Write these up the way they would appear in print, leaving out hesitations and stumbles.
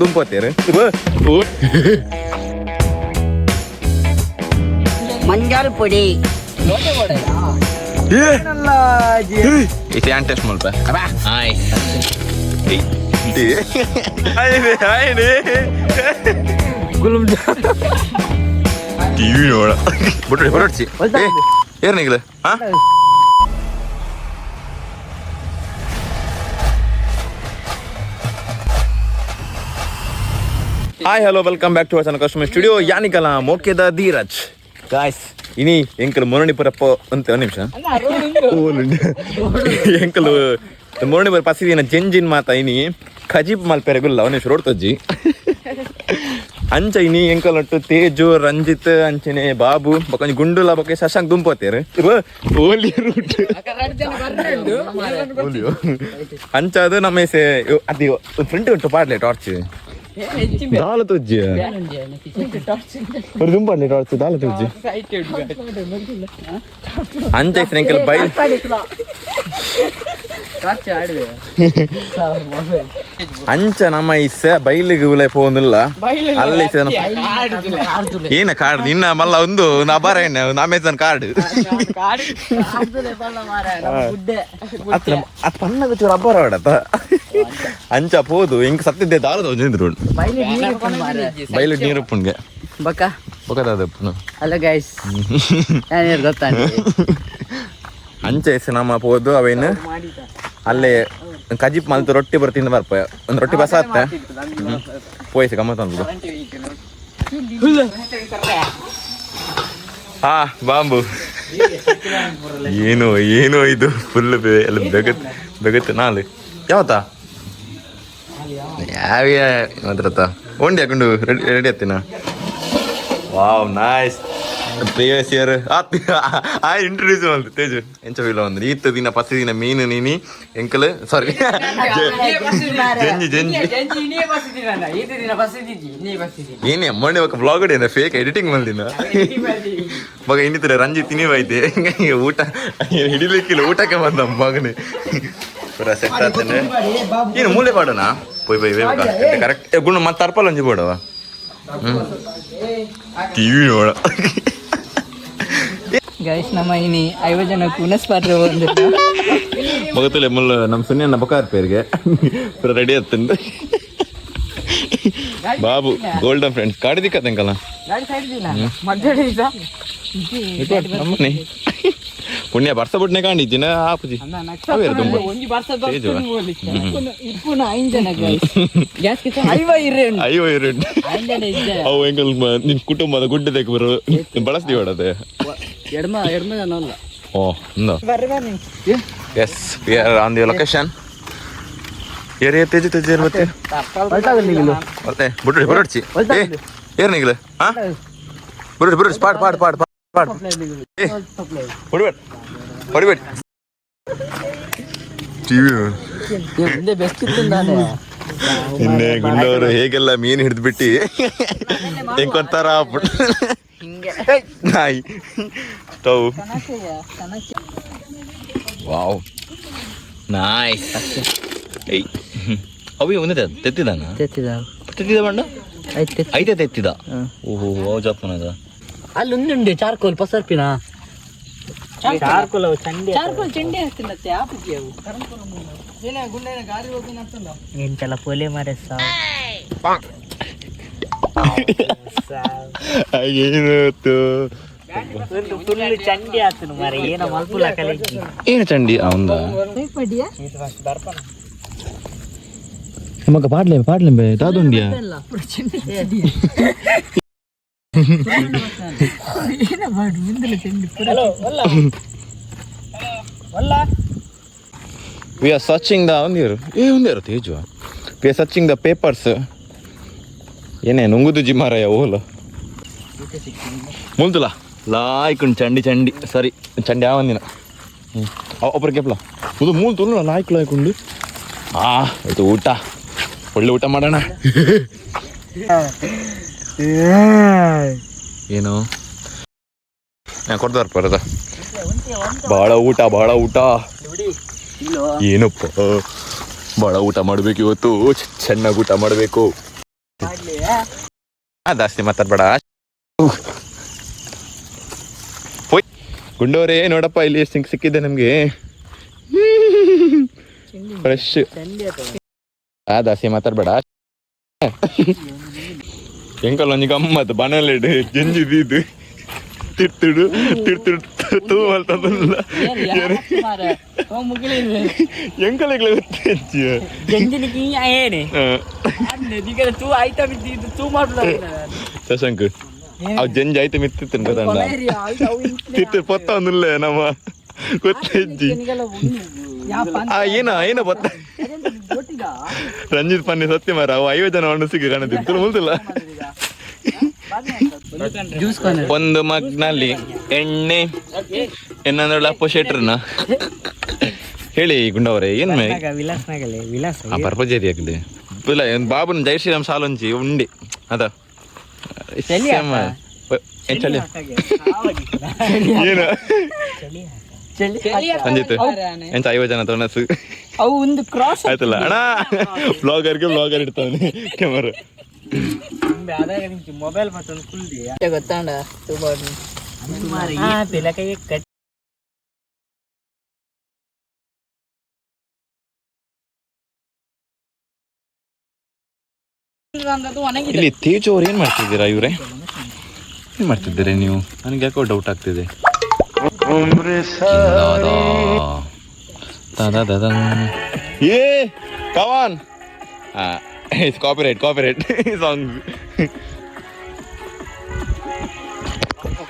ದುಂಪೋತೇರು. ಮಂಜಾಲ್ ಪುಡಿ. ಇದು ಯಾನ್ ಟೆಸ್ಟ್ ಮಲ್ಪ. ಹಾಯ್. ಟಿವಿ ನೋಡ ಬಿಟ್ರಿ ಹೊರಡ್ಸಿ. ಏರ್ ನಿಗಲ. ಹಾ, hi, hello, welcome back to our customer studio. ಯಾನಿಕಲ ಮೋಕೆದ ಧೀರಜ್. ಗಾಯ್ಸ್, ಇನಿ ಎಂಕಲ್ ಮೊರಣಿಪುರಪ್ಪ ಅಂತ ಒಂದು ನಿಮಿಷ. ಎಂಕಲ್ ಮೊರಣಿಪುರ ಪಸಿದಿನ ಜೆಂಜಿನ್ ಮಾತ ಇನಿ ಖಜೀಪ್ ಮಲ್ಪೆರೆ ಗುಲ್ಲ. ಒಂದು ನಿಮಿಷ, ರೋಡ್ ತಜ್ಜಿ. ಅಂಚ ಇನಿ ಎಂಕಲ್ ಒಟ್ಟು ತೇಜು, ರಂಜಿತ್, ಅಂಚನೆ ಬಾಬು, ಬೊಕ ಗುಂಡುಲ, ಬೊಕ ಶಶಾಂಕ್ ದುಂಪೋತೇರು. ಓಲಿ ರೂಟ್ ಅಂಚ ಅದು ನಮ್ಮ ಅದು ಫ್ರಂಟ್ ಉಂಟು. ಪಾಡ್ಲೆ ಟಾರ್ಚ್ ದಾಲ ತುಜ್ಜಿ. ஒரு ದುಂಬಾಡ್ಲೆ ಟಾರ್ಚ್ ದಾಲ ತುಜ್ಜಿ. ಅಂಚ ಎಂಕಲ್ ಬೈ ಅಂಚ ನಮ್ಮ ಇಸ್ಸ ಬೈಲಿಗೆ ಉಲೆ ಪೋಂದಿಲ್ಲ. ಅಲ್ಲಿ ಏನ ಕಾರ್ಡ್ ನಿನ್ನ ಮಲ್ಲ ಒಂದು ಅಬಾರ ಏನ ಒಂದು ಅಮೆಝಾನ್ ಕಾರ್ಡ್. ಅತ್ರ ಅತ್ ಪನ್ನಗ ಚೂರು ಅಬ್ಬರ ಆಡತ್ತ. ಅಂಚ ಪೋದು ಎಂಕ್ ಸತ್ತಿದ್ದೆ ದಾಲದ ಒಂಜಿ ಬೈಲು ನೀರು ಪುಣ್ಗೆ. ಬಕ್ಕ. ಬೊಕದಾದ. ಹಲೋ ಗೈಸ್, ನಾನು ಗೊತ್ತಾ? ಅಂಚ ಎಸ್ ನಮ್ಮ ಪೋದು ಅವೇನು ಅಲ್ಲೇ ಕಜಿಪ್ ಮಲ್ತು ರೊಟ್ಟಿ ಬರ್ತಿಂದ ಬರ್ಪ. ಒಂದು ರೊಟ್ಟಿ ಬಸ ಆತ್ತ ಪೋಯ್ಸಿ ಗಮ್ಮತ್ ಅಂದು. ಹಾ ಬಾಂಬು ಏನು ಏನು ಇದು ಫುಲ್ ಎಲ್ಲ ಬೆಗತ್ ಬೆಗತ್. ನಾಳೆ ಯಾವತ್ತಾ ಯಾವ ಮಾತ್ರತ್ತ ಒಂಡಿ ಹಾಕೊಂಡು ರೆಡಿ ರೆಡಿ ಆಯ್ತಿನ. ವಾವ್, ನೈಸ್. ಪ್ರೀವಿಯಸ್ ಇಯರ್ ಆ ಇಂಟ್ರೊಡ್ಯೂಸ್ ಮಾಡ್ತು ತೇಜು. ಎಂಚ ಫೀಲ್ ಒಂದು ಈತ ದಿನ ಪಸ್ ದಿನ ಮೀನು ನೀನಿ ಎಂಕಲ್ ಸಾರಿ ಜಂಜಿ ಜಂಜಿ. ಏನೇ ಮೊನ್ನೆ ఒక ಬ್ಲಾಗ್ ಏನ ಫೇಕ್ ಎಡಿಟಿಂಗ್ ಬಂದಿನ ಮಗ. ಇನ್ನಿತರ ರಂಜಿತ್ ತಿನ್ನಿವೈತೆ. ಊಟ ಹಿಡಿಲಿಕ್ಕಿಲ್ಲ, ಊಟಕ್ಕೆ ಬಂದ ಮಗನೇ. ಪೂರ ಸೆಟ್ ಆತನೆ. ಏನು ಮೂಲೆ ಪಾಡೋಣ. ಪೋಯ್ ಪೋಯ್ ಕರೆಕ್ಟ್ ಗುಣ ಮತ್ತೆ ತರ್ಪಲ್ ಒಂಜಿ ಬೋಡವ. ಟಿವಿ ನೋಡ. ಗೈಸ್, ನಮ್ಮ ಇನಿ 50 ಜನ ಕುನಸ್ ಪಾತ್ರ ಬಂದಿಲ್ಲ. ಮಗತಲೆ ಮುಲ್ಲ ನಮ್ಮ ಸುನ್ಯನ್ನ ಬಕಾರ್ ಪೇರಿಗೆ ಪೂರ ರೆಡಿ ಆತಂದು. ಬಾಬು ಗೋಲ್ಡನ್ ಫ್ರೆಂಡ್ಸ್ ಕಾಡಿದಿಕ್ಕ ತಂಕಲ್ಲ ನಮ್ಮನೆ ಪುಣ್ಯ ಬರ್ಸ ಬುಡ್ನೆ ಕಾಣಿದ್ದೀನ ಆಪುಜಿ ಅವೇರು ತುಂಬ ತೇಜುವ. ಇಪ್ಪುನ ಐದು ಜನ ಗೈಸ್. 50 50 ಇರು. ಅವು ಎಂಕಲ್ ನಿನ್ ಕುಟುಂಬದ ಗುಡ್ಡೆ ತೆಗ್ ಬರೋ ಬಳಸ್ತೀವಿ ಹೊಡದೆ. ಎಡಮ ಎಡಮ ಜನ ಅಲ್ಲ. ಓ ಇಂದ. Yes, we are on the location. ಏರಿ ತೇಜು ತೇಜು ಏರ್ ಬತ್ತೆ ಮತ್ತೆ ಬುಡ್ರಿ ಬರಡ್ಚಿ. ಏ ಏರ್ ನಿಗಲ. ಹಾ ಬುಡ್ರಿ ಬುಡ್ರಿ. ಪಾಡ್ ಪಾಡ್ ಪಾಡ್ ಪಾಡ್. ಏ ಹೊಡಿಬೇಡ ಹೊಡಿಬೇಡ. ಟಿವಿ ಮುಂದೆ ಬೆಸ್ಟ್ ಇತ್ತು ತಾನೆ. ನಿನ್ನೆ ಗುಂಡವರು ಹೇಗೆಲ್ಲ ಮೀನು ಹಿಡಿದ್ಬಿಟ್ಟು ಹೆಂಗೊಂತಾರ ನಾಯಿ ಸ್ಟವ್. ವಾವ್, ನೈಸ್. ಏಯ್ ಅವಿ ಒಂದೇ ತೆತ್ತಿದಾನ. ತೆತ್ತಿದ. ತೆತ್ತಿದ ಬಣ್ಣ. ಐತೆ. ಐತೆ ತೆತ್ತಿದ. ಓಹೋ, ಅವು ಜಪ್ಪನದ. ಅಲ್ಲಿ ಒಂದುಂಡೆ ಚಾರ್ಕೋಲ್ ಪಸರ್ಪಿನ ಚಾರ್ಕೋಲ್ ಚಂಡಿ ಚಾರ್ಕೋಲ್ ಚಂಡಿ ಹಾಕ್ತಿಲ್ಲತ್ತೆ ಆಪುಜಿ ಅವು. ಎಂತೆಲ್ಲ ಪೊಲೆ ಮಾರೆ ಸಾವು. ಏನಾಯ್ತು? ಫುಲ್ ಚಂಡಿ ಆತನು ಮಾರೆ. ಏನೋ ಮಲ್ಪುಲ ಕಲಿಜಿ. ಏನು ಚಂಡಿ ಅವಂದ? ಮಗ ಪಾಡ್ಲೆ ಪಾಡ್ಲೆ ದಾದುಂಡಿಯಾ. Hello. We are searching the ಒಂದಿರು. ಏ ಒಂದಿರು Teju. We are searching the papers. ಏನೇ ನುಂಗುದು ಜಿಮಾರಯ್ಯ ಓಲ ಮುಲ್ತುಲ ಲಾಯ್ಕುಂಡು ಚಂಡಿ ಚಂಡಿ ಸರಿ ಚಂಡಿ ಆ ಒಂದಿನ ಹ್ಞೂ ಒಬ್ಬರು ಕೇಪ್ಲ ಮುದು ಮೂಲು ತುಲ್ಲ ಲಾಯ್ಕ್ ಲಾಯ್ಕುಂಡು. ಆ ಇದು ಊಟ, ಒಳ್ಳೆ ಊಟ ಮಾಡೋಣ. ಏನು ನಾ ಕೊಡ್ದಾರ ಬರದ. ಭಾಳ ಊಟ, ಭಾಳ ಊಟ. ಏನಪ್ಪ, ಭಾಳ ಊಟ ಮಾಡಬೇಕು ಇವತ್ತು. ಚೆನ್ನಾಗಿ ಊಟ ಮಾಡಬೇಕು. ಜಾಸ್ತಿ ಮಾತಾಡ್ಬೇಡ. ಹೋಯ್ ಗುಂಡೋರೇ, ನೋಡಪ್ಪ ಇಲ್ಲಿ ಎಷ್ಟು ಸಿಂಕ್ ಸಿಕ್ಕಿದೆ ನಮಗೆ ಫ್ರೆಶ್. ಆ ದಾಸಿ ಮಾತಾಡ್ಬೇಡ. ಎಂಕಲ್ ಒಂಜಿ ಗಮ್ಮತ್ ಬನಲೆಡ್ ಜಂಜಿ ದೀದು ತಿರ್ತುಡು ತಿರ್ತುಡು ತೂ ಮಲ್ತದಲ್ಲ. ಎಂಕಲೆಗ್ಲ ಗೊತ್ತಿಜ್ಜಿ. ಶಶಾಂಕ್ ಅವ್ ಜಂಜಿ ಆಯ್ತು ಮಿತ್ತಿತ್ತು ತಿತ್ತು ಪೊತ್ತ ಒಂದಿಲ್ಲ ನಮ್ಮ ಗೊತ್ತಿಜ್ಜಿ. ಆ ಏನ ಏನ ಬತ್ತ ರಂಜಿತ್ ಪನ್ನಿ ಸತ್ಯ ಮಾರ ಅವು 50 ಜನ ಒಣ ಸಿಕ್ಕ ಕಾಣುತ್ತಿತ್ತು ಮುಲ್ತಿಲ್ಲ. ಒಂದು ಮಗ್ನಲ್ಲಿ ಎಣ್ಣೆ ಏನಂದ್ರೆ ಅಪ್ಪು ಶೆಟ್ರನ್ನ ಹೇಳಿ ಗುಂಡವರೇ ಏನ್ ವಿಲಾಸ. ಆ ಪರ್ಪಜೇರಿ ಆಗಲಿ ಇಲ್ಲ ಬಾಬುನ ಜೈ ಶ್ರೀರಾಮ್ ಸಾಲೊಂಜಿ ಉಂಡಿ ಅದ ಚಳಿ ಚಳಿ ಏನು ಸಂಜಿತ್ ಎಂತ 50 ಜನ ತೊಣಸು ಅವು ಒಂದು ಕ್ರಾಸ್ ಆಯ್ತಲ್ಲ ಅಣ್ಣ, ಬ್ಲಾಗರ್ಗೆ ಬ್ಲಾಗರ್ ಇಡ್ತಾನೆ ಕ್ಯಾಮರಾ. ಮೊಬೈಲ್ ಮತ್ತೊಂದು ಕುಲ್ದಿ ಗೊತ್ತಾಂಡ. ಇಲ್ಲಿ ತೇಜು ಅವ್ರು ಏನ್ ಮಾಡ್ತಿದ್ದೀರಾ? ಇವ್ರೆ ಏನ್ ಮಾಡ್ತಿದ್ದೀರಾ ನೀವು? ನನಗೆ ಯಾಕೋ ಡೌಟ್ ಆಗ್ತಿದೆ. ಏ ಕವಾನ್, it's copyright, copyright song.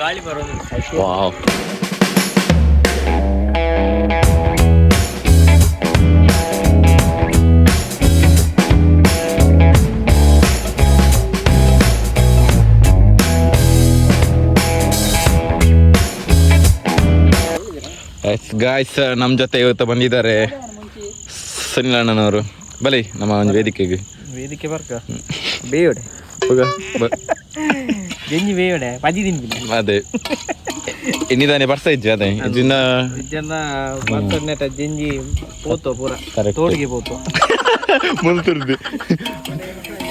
ಗಾಳಿ ಬರೋದು. Wow guys, ನಮ್ಮ ಜೊತೆ ಇವತ್ತು ಬಂದಿದ್ದಾರೆ ಸುನಿಲ್ ಅಣ್ಣನವರು. ಬಲಿ ನಮ್ಮ ಒಂದು ವೇದಿಕೆಗೆ. ವೇದಿಕೆ ಬರ್ಕ ಬೇಯೋಡೆ. ಹೋಗ. ಜಂಜಿ ಬೇಯೋಡೆ ಪಜಿ ತಿನ್ಪಿಲ್ಲ. ಅದೇ ಇನ್ನಿದಾನೆ ಬರ್ತಾ ಇದ್ವಿ ಅದೇ ಇದನ್ನ. ಜನ ಬರ್ತನೆಟ ಜಂಜಿ ಪೋತು ಪೂರ. Correct. ತೋಡಿಗೆ ಪೋತು. ಮುಲ್ತುರ್ದು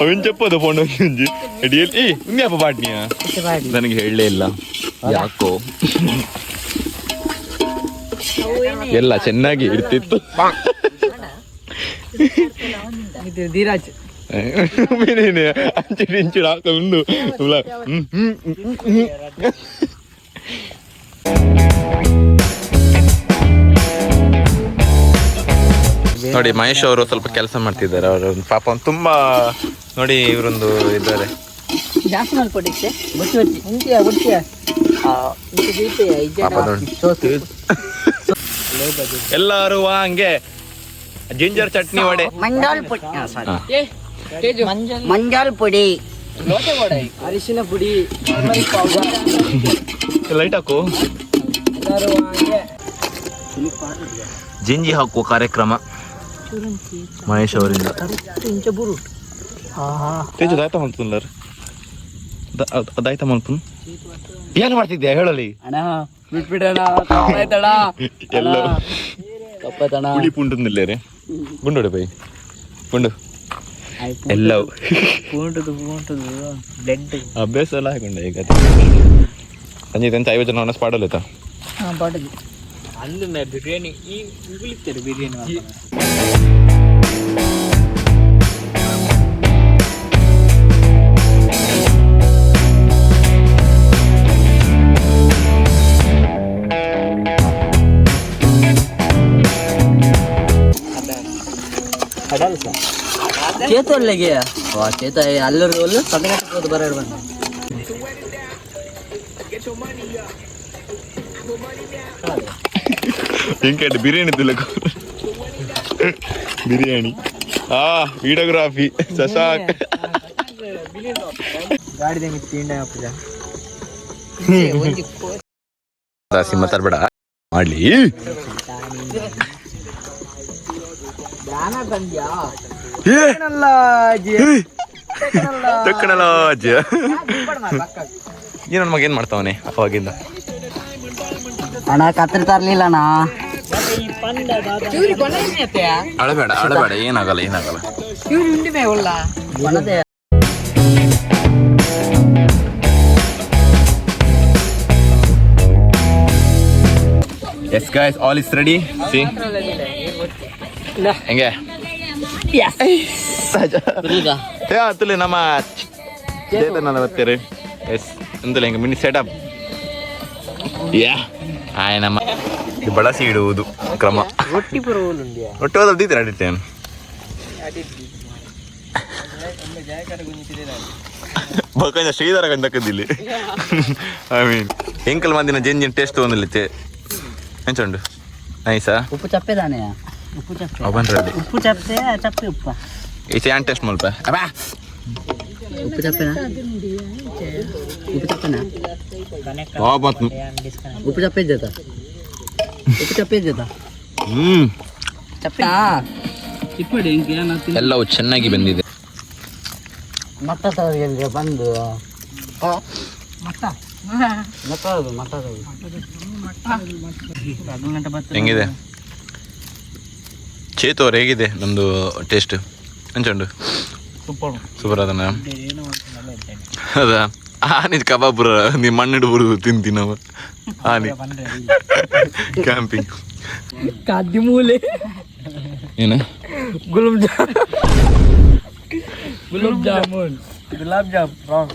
ಅವಿನ ಚಪ್ಪದ ಫೋನ್ ಒಂಜಿ ಅಡಿಯಲ್ಲಿ ಏ ಉನ್ಯಾಪ ಬಾಟ್ನಿಯ ನನಗೆ ಹೇಳಲೇ ಇಲ್ಲ ಯಾಕೋ. ಎಲ್ಲ ಚೆನ್ನಾಗಿ ಇರ್ತಿತ್ತು. ಇದು ಧೀರಾಜ್. ಮೀನೇನೆ ಅಂಚೆ ಇಂಚು ಹಾಕ ಉಂಡು ಉಲ್ಲ. ಹ್ಮ್ ಹ್ಮ್ ಹ್ಮ್ ಹ್ಮ್. ನೋಡಿ ಮಹೇಶ್ ಅವರು ಸ್ವಲ್ಪ ಕೆಲಸ ಮಾಡ್ತಿದ್ದಾರೆ. ಅವರು ಪಾಪ ಒಂದು ತುಂಬಾ ನೋಡಿ ಇವರೊಂದು ಇದ್ದಾರೆ. ಜಾಸ್ತಿ ಮಲ್ಪಡಿತ್ತೆ ಬುಟ್ಟಿ ಬಟ್ಟಿ ಉಂಟಿಯ ಬುಟ್ಟಿಯ ಪಾಪ ನೋಡಿ. ಎಲ್ಲರೂ ಹಂಗೆ ಜಿಂಜರ್ ಚಟ್ನಿ ವಡೆ. ಮಂಜಾಲ್ ಪುಡಿ, ಸಾರಿ, ಮಂಜಾಲ್ ಪುಡಿ. ಅರಿಶಿನ ಪುಡಿ. ಲೈಟ್ ಹಾಕು. ಜಿಂಜಿ ಹಾಕುವ ಕಾರ್ಯಕ್ರಮ ಮಹೇಶ್ ಅವರಿಂದ. ತೇಜು ದಾಯ್ತ ಮಲ್ಪುನ್ಲರ್ ಅದಾಯ್ತ ಮಲ್ಪುನ್ ಏನು ಮಾಡ್ತಿದ್ಯಾ ಹೇಳಲಿ? ಅಣ್ಣ ಬಿಟ್ಬಿಡಣ, ತಪ್ಪಾಯ್ತಣ. ಎಲ್ಲ ತಪ್ಪಾಯ್ತಣ. ಹುಳಿ ಪುಂಡುಂದಿಲ್ಲ ರೇ ಗುಂಡೋಡೆ ಬೈ ಗುಂಡು ಎಲ್ಲವು. ಪೂಂಟದು ಪೂಂಟದು ಬ್ಲಡ್. ಅಭ್ಯಾಸ ಎಲ್ಲ ಹಾಕೊಂಡೆ ಈಗ. ಸಂಜೆ ಎಂತ 50 ಜನ ಒಣಸ್ ಪಾಡಲ್ಲ. ಅಂದು ಬಿರಿಯಾನಿ ಈ ಉಗುಳಿತ್ತಾರೆ ಬಿರಿಯಾನಿ. ಚೇತೊಳ್ಳೆಗೆ ವಾ ಚೇತ ಅಲ್ಲರು ಒಲ್ಲು ಸಣ್ಣಗಟ್ಟ ಬರ ಬಂದ. ಇಂಕಂటే ಬಿರಿಯಾನಿ ತಿಲ್ಲಕು ಬಿರಿಯಾನಿ. ಆ ವಿಡಿಯೋಗ್ರಾಫಿ ಶಶಾಂಕ್. ಗಾಡಿದ ಮಿತ್ತಿ ಹಾಕುದ. ದಾಸಿ ಮಾತಾಡ್ಬೇಡ ಮಾಡ್ಲಿ. ಟೆಕ್ನಾಲಜಿ ಈ ನನ್ನ ಮಗ ಏನ್ ಮಾಡ್ತಾವನೆ ಅವಾಗಿಂದ? ಅಣ್ಣ ಕತ್ರಿ ತರ್ಲಿಲ್ಲ ಅಣ್ಣ. ಅಳಬೇಡ ಅಳಬೇಡ, ಏನಾಗಲ್ಲ ಏನಾಗಲ್ಲ. ಕೊನದೆ. Yes guys, all is ready. See, ಹೆಂಗೆ? ತುಲೆ ನಮ್ಮ ಚೇತನ ಬರ್ತೀರಿ. ಎಸ್, ಅಂತಲ್ಲ ಹೆಂಗೆ ಮಿನಿ ಸೆಟಪ್. ಯಾ ಆಯ್ ನಮ್ಮ ಇದು ಬಳಸಿ ಇಡುವುದು ಕ್ರಮ. ರೊಟ್ಟಿ ಪುರ. ರೊಟ್ಟಿ ಹೋದ್ರೆ ದೀತೀರ ಅಡಿತೇನೆ ಬೊಕ್ಕಂಜ ಶ್ರೀಧರ ಕಂದಕ್ಕದಿಲ್ಲಿ. I mean ಎಂಕಲ್ ಮಂದಿನ ಜೆಂಜಿನ್ ಟೇಸ್ಟ್ ಒಂದಿಲ್ಲಿತ್ತೆ. ಎಂಚುಂಡು? ನೈಸಾ? ಉಪ್ಪು ಚಪ್ಪೆದಾನೆ. ಉಪ್ಪು ಚಪ್ಪೆ. ಅವನ್ರಲ್ಲಿ ಉಪ್ಪು ಚಪ್ಪೆ, ಚಪ್ಪೆ ಉಪ್ಪ. ಈ ಯಾನ್ ಟೇಸ್ಟ್ ಮಲ್ಪ ಅಬ್ಬಾ. ಉಪ್ಪು ಚಪ್ಪೆನಾ? ಉಪ್ಪು ಚಪ್ಪೆನಾ? ಕನೆಕ್ಟ್. ಬಾಬತ್. ಉಪ್ಪು ಚಪ್ಪೆ ಇದ್ದದ, ಉಪ್ಪು ಚಪ್ಪೆ ಇದ್ದದ. ಹ್ಮ್. ಚಪ್ಪೆ. ಎಲ್ಲವೂ ಚೆನ್ನಾಗಿ ಬಂದಿದೆ. ಮಟ್ಟ ತರಗೆ ಬಂದು ಮಟ್ಟ ಮಟ್ಟ. ಹೆಂಗಿದೆ ಚೇತು ಅವ್ರು? ಹೇಗಿದೆ ನಮ್ಮದು ಟೇಸ್ಟ್? ಎಂಚುಂಡು? ಸೂಪರ್. ಅದನ್ನ ಅದ ಆನಿ ಕಬಾಬ್ ಪೂರ ನೀ ಮಣ್ಣಿಡು ಬುರುದು ತಿಂತಿ ನಾವು ಆನಿ ಕ್ಯಾಂಪಿಂಗ್. ಕಾದಿ ಮೂಲೆ. ಏನು? ಗುಲಾಬ್ ಜಾಮ್, ಗುಲಾಬ್ ಜಾಮೂನ್. ಗುಲಾಬ್ ಜಾಮ್ ರಾಂಗ್.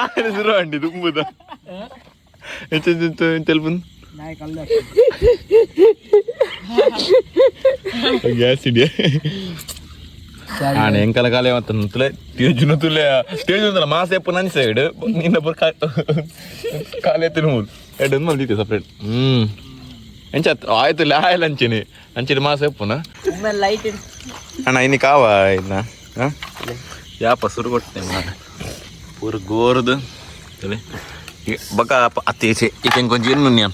ಆನೆ ಶುರು ಅಂಡಿ ತುಂಬುದ ತೆಲ್ಪುನ್ ಗ್ಯಾಸ್ ಹಿಡಿಯ. ಆನೆ ಎಂಕಲ ಕಾಲೇ ಮತ್ತ ತುಲೆ ತೇಜುನ ತುಲೆ ತೇಜು ಮಾಸ ಎಪ್ಪು ನನ್ ಸೈಡ್ ನಿನ್ನ ಬರ್ ಕಾಲೇ ತಿನ್ಬೋದು. ಎರಡು ಮಲ್ದಿತ್ತೆ ಸಪ್ರೇಟ್. ಹ್ಮ್ ಎಂಚ ಆಯ್ತು ಆಯ್ಲ್ ಅಂಚಿನಿ ಅಂಚಿನ ಮಾಸ ಎಪ್ಪುನ. ಒಮ್ಮೆ ಲೈಟ್. ಅಣ್ಣ, ಇನ್ನು ಕಾವ ಇದನ್ನ ಯಾಪ ಸುರು ಕೊಟ್ಟೆ ಪೂರ ಗೋರದು ಬಕ ಅತ್ತೆ ಈಚೆ ಈಚೆ ಕೊಂಚ ಇನ್ನು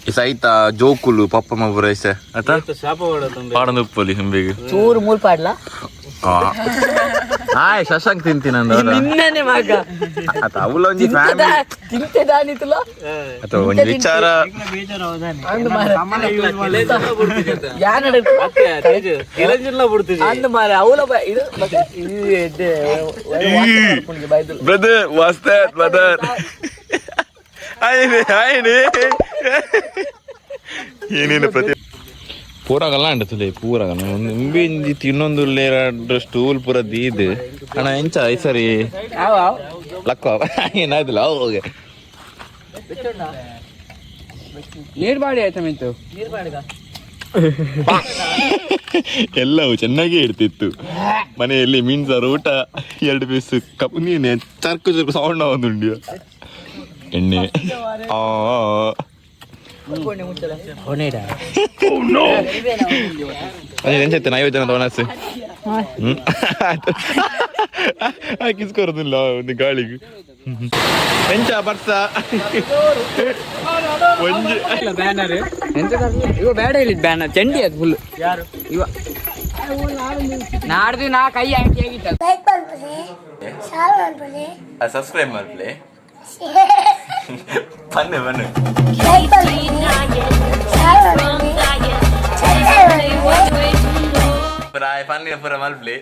ಈ ಸೈತ ಜೋಕುಲು ಪಪ್ಪ ಮಬ್ಬರ ಐಸೆ ಆತ ಪಾಡಂದು ಉಪ್ಪಲಿ ಹಿಂಬಿಗೆ. ಚೂರು ಮೂಲ್ ಪಾಡ್ಲಾ. ಆಯ್ ಶಶಾಂಕ್ ತಿಂತೀನಿ ಅಂದ. ನಿನ್ನನೆ ಮಗ. ಆತ ಅವಳ ಒಂಜಿ ಫ್ಯಾಮಿಲಿ. ತಿಂತೆದಾನಿತುಲ. ಅಥವಾ ಒಂಜಿ ವಿಚಾರ. ಯಾನಡ ಅಂದ್ ಮಾರೆ ಅವಲ ಇದು ಮಗ ಇದು ಎಡ್ಡೆ ಬೈದಲ್. Brother, was that brother? ಆಯ್ನೆ ಆಯ್ನೆ ಏನೇನು ಪ್ರತಿ ಪೂರಗಲ್ಲ ಅಂಡತುಲೆ ಪೂರಗಲ್ಲ ಇಂಬಿ ಇಂಜಿ ತಿನ್ನೊಂದು ಸ್ಟೂಲ್ ಪೂರ ದೀದ್. ಅಣ್ಣ, ಎಂಚ ಈ ಸರಿ? ಲಕ್ಕ ಏನಾಯ್ತಲ್ಲ ಹೋಗೆ. ನೀರ್ ಬಾಡಿ ಆಯ್ತಾ ಮಿಂತು? ಎಲ್ಲವೂ ಚೆನ್ನಾಗೇ ಇರ್ತಿತ್ತು. ಮನೆಯಲ್ಲಿ ಮೀನ್ ಸಾರು ಊಟ, ಎರಡು ಪೀಸ್ ಕಪ್. ನೀನೆ ಚರ್ಕು ಚರ್ಕು ಸೌಂಡ್ ಒಂದುಂಡು ಎಣ್ಣೆ ಆ. ಅದೇ ಎಂಚೈತೆ ನೈವೇದ್ಯ ತೋಣಸ್ ಹಾಕಿಸ್ಕೊರೋದಿಲ್ಲ ಒಂದು ಗಾಳಿಗೆ. ಎಂಚ ಬರ್ಸ ಒಂಜಿ ಬ್ಯಾನರ್ ಎಂತ ಇವ ಬೇಡ ಇಲ್ಲಿ ಬ್ಯಾನರ್ ಚಂಡಿ ಅದು ಫುಲ್. ಯಾರು? ಇವ ನಾಡ್ದು ನಾ ಕೈ ಹಾಕಿ ಆಗಿತ್ತ. ಲೈಕ್ ಮಾಡ್ಬೋದು, ಶೇರ್ ಮಾಡ್ಬೋದು. ಸಬ್ಸ್ಕ್ರೈಬ್ ಮಾಡ್ಲಿ. ಬನ್ನಿ ಬನ್ನಿ. ಲೈಕ್ ಮಾಡ್ಬೋದು, ಶೇರ್ ಮಾಡ್ಬೋದು, ಸಬ್ಸ್ಕ್ರೈಬ್ ಮಾಡ್ಬೋದು. ಪೂರ ಪನ್ನೀರ್ ಪೂರ ಮಲ್ಪ್ಲಿ.